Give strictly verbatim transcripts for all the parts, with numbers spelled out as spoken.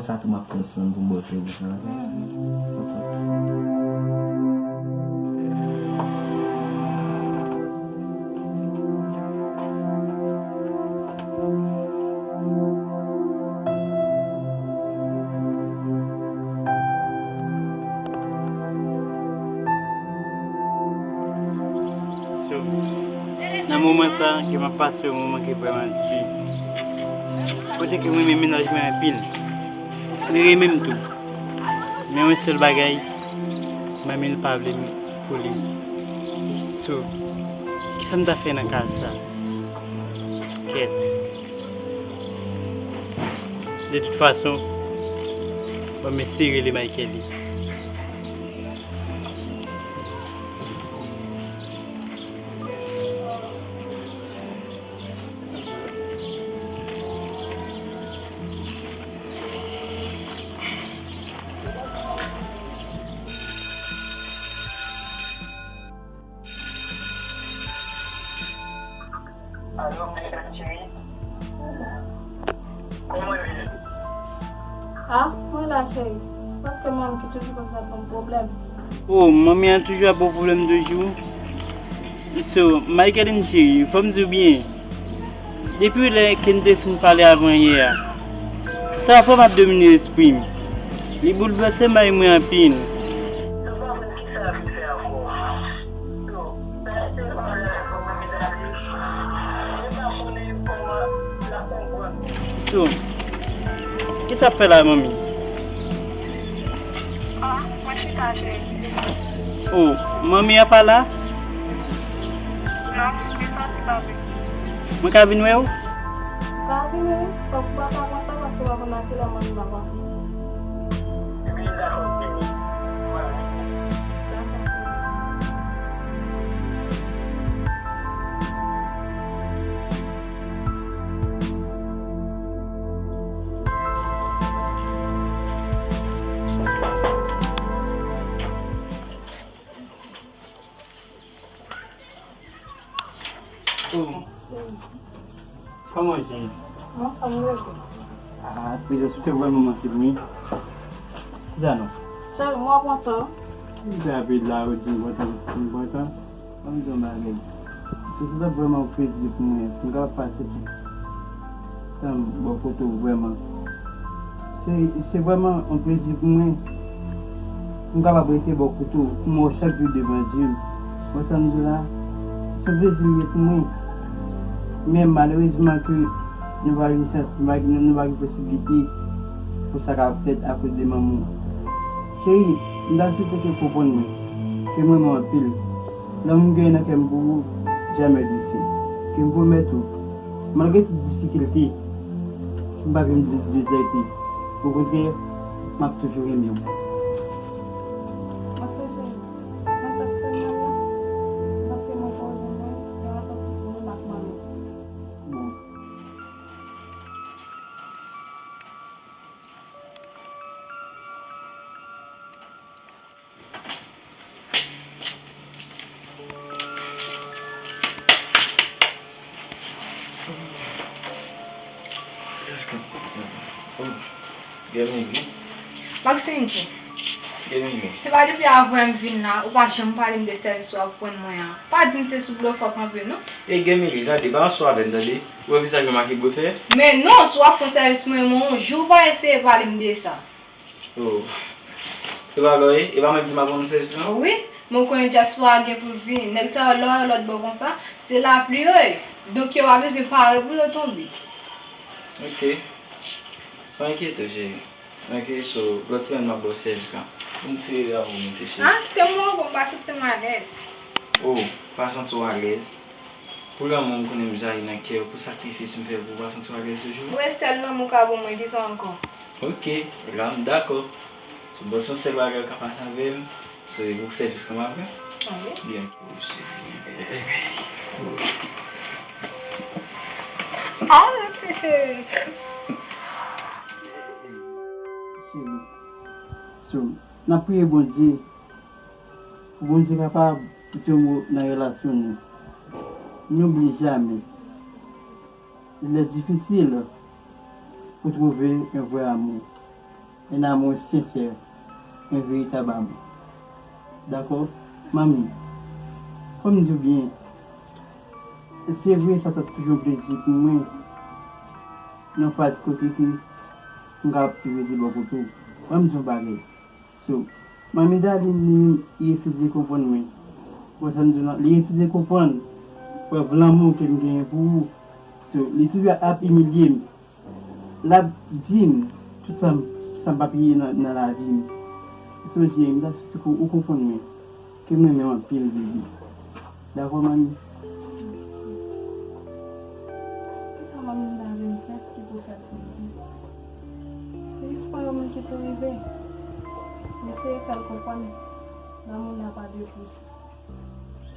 Sa tou m ap pran san m pou m ba w sèvis lan, ok? So, nan moman sa, ke m ap pase yon moman ki vrèman di. Kote ke m renmen mennaj mwen anpil. Li renmen m tou. Men yon sèl bagay, manmi l pa vle m pou li. So, kisa m ta fè nan ka sa? Kèt. De tout fason, ban m eseye rele Michael li. Alo, Michael cheri. Kòman w ye? Ah, mwen la, cheri. Paske manmi ki toujou konn ap ban m pwoblèm. Oh, manmi an toujou ap ba w pwoblèm toujou. So, Michaeline cheri, fò m di w byen. Depi lè ke n te fin pale avan yè a, sa fò m ap domine lespri m. Li boulvèse may mwen anpil. So, kisa w ap fè la, manmi? Ah, mwen chita, cheri. Oh, manmi an pa la? Non, li sòti kanpe. Mwen ka vin wè w? Ka vini wi, fòk ou pa ta kontan paske w pa konn a kilè manmi m ap vini. Ebyen, dakò, vini. Mwen vini. Dakò. Oh. Kòman w ye? Mwen anfòm, wi. Ah, prezans ou te vrèman manke m, wi. Kisa non? Cheri, mwen kontan. Ou te ape la, ou di m kontan, m kontan. Ban m di w yon bagay. Se, se t ap vrèman yon plezi pou mwen, pou m kapab pase tout tan m bò kote w vrèman. Se, se vrèman yon plezi pou mwen, pou m kapab rete bò kote w, pou m wè w chak jou devan zye m. Ou wè sa m di w la? Se yon plezi li ye pou mwen. Men malerezman ke nou pa gen chans, nou pa gen, nou pa gen posiblite pou sa ka fèt akoz de manman w. Cheri, m ta swete ke w konprann mwen, ke m renmen w anpil. Lanmou m genyen nan kè m pou ou, jamè defen. Ke m pwomèt ou, malgre tout difikilte, m p ap janm de-, dezète. Okontrè, m ap toujou renmen w. Mwen sonje, nan sa k fè m mal la, se paske mwen pa wè mwen, nan antan tout moun m ap mande. Bon. Èske, oh, Gèmili. Maxine. Gèmili. Se pa depi avè m vin la, ou pa janm pale m de sèvis w ap rann mwen an. Pa di m se sou blofè w kanpe, non. E Gèmili, gade, pa anso avè m, tande. Ou wè vizaj mwen make blofè? Men non, si w ap fè yon sèvis mwen, mwen, yon jou ou pa eseye pale m de sa. Oh. E pa vre, e pa mwen ki di m ap rann ou sèvis lan? Wi, men w konnen dyaspora gen pou l vini. Nèg sa yo, lè yo lòt bò konsa, se lapli yo ye. Donk, yo pa bezwen pare pou yo tonbe. Ok. Pa enkyete w, cheri. Ok, so, lòt semèn m ap ba w sèvis lan. Vin sere avè w, monte, cheri. Ah, kite m mwen, bon, m pa santi m alèz. Oh, pa santi w alèz? Pou lanmou m konnen m jayi nan kè w, pou sakrifis m fè pou w pa santi w alèz toujou? Mwen sèl lanmou ka ban mwen, kisa ankò? Ok, la m dakò. So, bon, se yon sèl bagay ou ka pale avè m, se pou sèvis lan m ap rann. Wi. Byen. Ah, ti cheri. Cheri, so, n ap priye Bondye. Pou Bondye kapab di yon mo nan relasyon nou. N'oublie jamais, il est difficile pour trouver un vrai amour. Un amour sincère, un véritable amour. Dakò? Manmi, fò m di w byen, se vre sa t ap toujou yon plezi pou mwen, nan faz kote ke m kapab toujou rete bò kote w. Fò m di w yon bagay. So, manmi Darline li menm, li refize konprann mwen. Ou wè sa m di w lan? Li refize konprann prèv lanmou ke m genyen pou ou. So, li toujou ap imilye m. L ap di m tout sa m, sa m p ap ye nan, nan lavi m. Sonje, m ta swete ke w konprann mwen, ke m renmen w anpil, baby. Dakò, manmi? Kisa manmi m ta vle m fè ki pou fè l plezi? Se jis pa yon moun ki tou rive. M eseye fè l konprann lanmou n a pa de pri.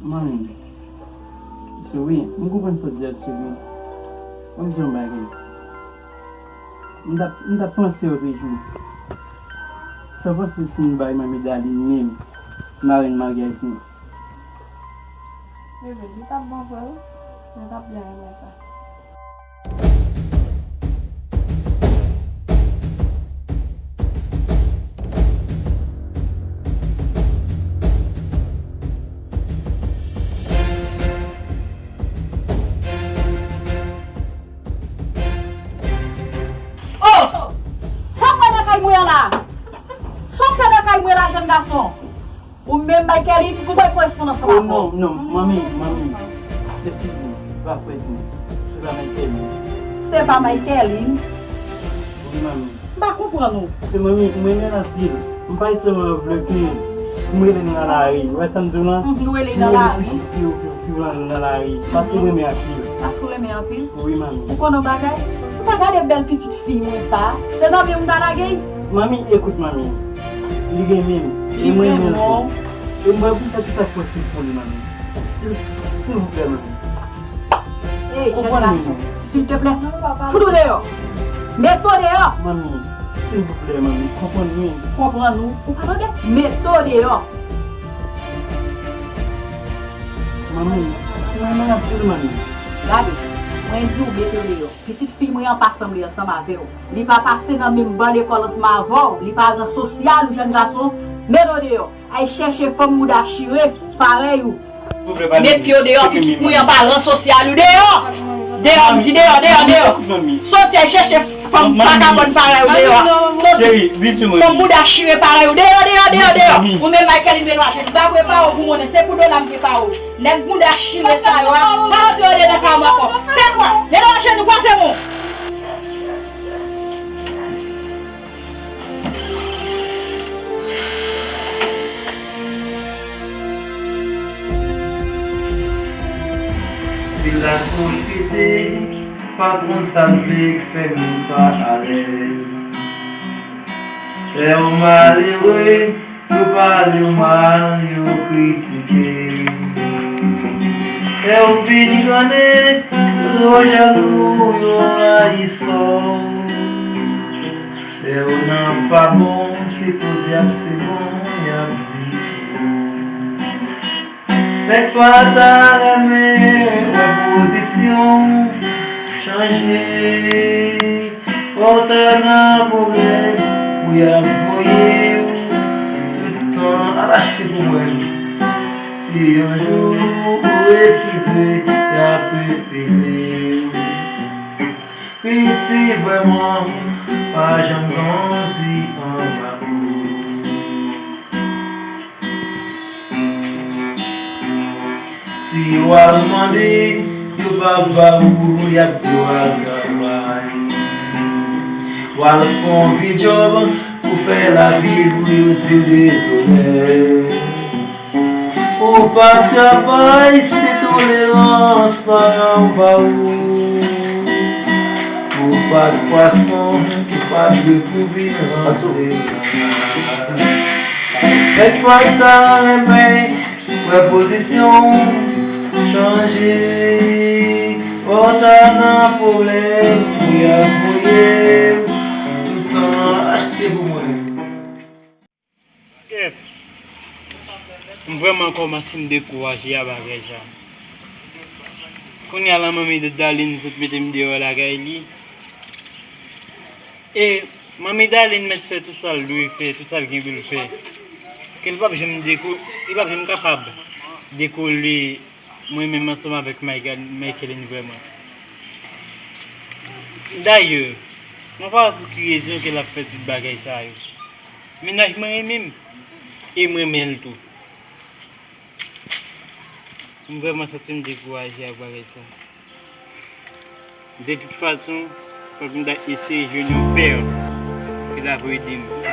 Manmi, Sweetie, m konprann sa w di a, Sweetie. Fò m di w yon bagay. M t ap, m t ap panse w toujou. Sa w panse si m bay manmi Darline menm marenn maryaj nou? Bebe, li t ap bon vre wi. Mwen t ap byen renmen sa. Oh! Sa w fè nan kay mwen an la? Sa w fè nan kay mwen la, jèn gason? Ou menm, Michaeline, ou bay korespondans ansanm avè w. Oh non, non, manmi, manmi. Eskize m, se pa frè m. Se pa Michaeline. Se pa Michaeline? Wi, manmi. M pa konprann ou. Se manmi, m renmen l anpil. M pa t sèlman vle ke m rele l nan lari. Ou wè sa m di w lan? Mhm, ou rele l nan lari. M rele l pou, pou, pou, pou l nan lari. Paske m renmen anpil. Paske w renmen anpil? Wi, manmi. Ou konn yon bagay? Ou pa gade bèl pitit fi mwen sa? Se nan men w m ta lage l? Manmi, ekout, manmi. Li renmen m. E mwen renmen l tou. E mwen pou fè tout sa k posib pou li, manmi. Sil, silvouplè, manmi. Ey, jèn gason, silteplè, fout ou deyò. Mete w deyò. Manmi, silvouplè, manmi, konprann mwen. Konprann ou? Ou pa tande? Mete w deyò. Manmi, mwen renmen anpil, manmi. Gade, mwen di w mete w deyò. Pitit fi mwen an pa sanble ansanm avè w. Li pa pase nan menm ban lekòl ansanm avè w. Li pa ran sosyal ou, jèn gason. Mete w deyò. Al chèche fanm mouda chire parèy ou. Met pye w deyò, pitit mwen an pa ran sosyal ou. Deyò! Deyò, m di deyò, deyò, deyò. Soti al chèche fanm vakabòn parèy ou deyò. Soti. Fanm mouda chire parèy ou. Deyò, deyò, deyò, deyò. Ou menm Michaeline Benoit, m pa prepare w pou monnen. Se pou dola m prepare w. Nèg mouda chire sa yo a, pa antre yo dedan kay mwen ankò. Fè kwa? Mete w ajenou, kwaze men w. Si lasosyete pa konn sa l vle k fè moun pa alèz, lè w malere, yo pale w mal, yo kritike. Lè w vin grande, yo jalou, yo rayi sò w. Lè w nan pa bon, se podyab se bon, y ap di. Nèg pa ta renmen wè pozisyon w chanje. Fò w ta nan pwoblèm pou y ap voye w tout tan al achte pou mwen. Si yon jou ou refize, y ap peze w. Piti vrèman pa janm grandi anba kou. Si w al mande, yo p ap ba ou, y ap di w al travay. W al fè yon vye djòb pou fè lavi pou yo di w dezole. Ou pa t travay, se tolerans paran w ba ou. Ou pa t pwason, ou pa t dwe pou vin rantre la. Nèg pa ta renmen wè pozisyon w chanje. Fò w ta nan pwoblèm pou y ap voye w tout tan al achte pou mwen. Kèt! M vrèman kòmanse m dekouraje a bagay sa. Kounye a la manmi Darline sot mete m deyò lakay li. E Manmi Darline mèt fè tout sa l dwe fè, tout sa l gen pou l fè. Ke l p ap janm deko, li p ap janm kapab dekole mwen menm ansanm avèk Michaeline vrèman. Dayè, mwen pa wè pou ki rezon ke l ap fè tout bagay sa yo. Mennaj mwen renmen m, e m renmen l tou. M vrèman santi m dekouraje ak bagay sa. De tout fason, fòk m ta eseye jwenn yon pè ki ta pou ede m.